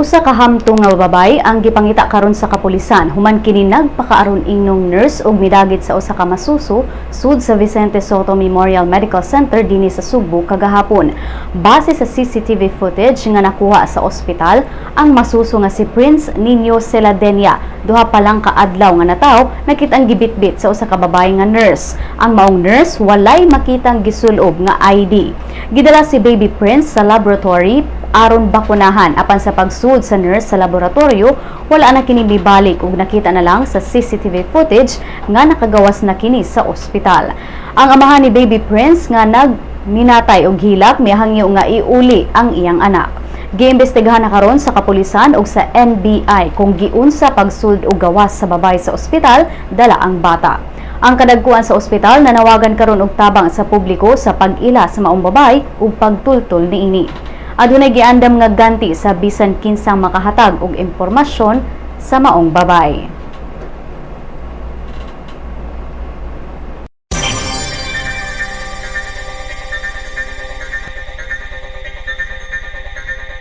Usa ka hamtong nga babaye ang gipangita karon sa kapulisan human kini nagpakaaron ingnong nurse ug midagit sa usa ka masuso sud sa Vicente Sotto Memorial Medical Center dinhi sa Sugbo kagahapon. Base sa CCTV footage nga nakuha sa ospital, ang masuso nga si Prince Nino Celadenia, 2 pa lang ka adlaw nga nataw, nakitang gibitbit sa usa ka babaye nga nurse. Ang maong nurse walay makitang gisulob nga ID. Gidala si Baby Prince sa laboratory aron bakunahan, apan sa pagsud sa nurse sa laboratorio, wala na kini mibalik ug nakita na lang sa CCTV footage nga nakagawas na kini sa ospital. Ang amahan ni Baby Prince nga nagminatay og hilak mihangyo nga iuli ang iyang anak. Giimbestigahan na karon sa kapulisan ug sa NBI kung giunsa pagsud og gawas sa babaye sa ospital dala ang bata. Ang kadagkuan sa ospital nanawagan karon og tabang sa publiko sa pag-ila sa maong babaye ug pagtultol niini. Adunay giandam nga ganti sa bisan kinsang makahatag og impormasyon sa maong babaye.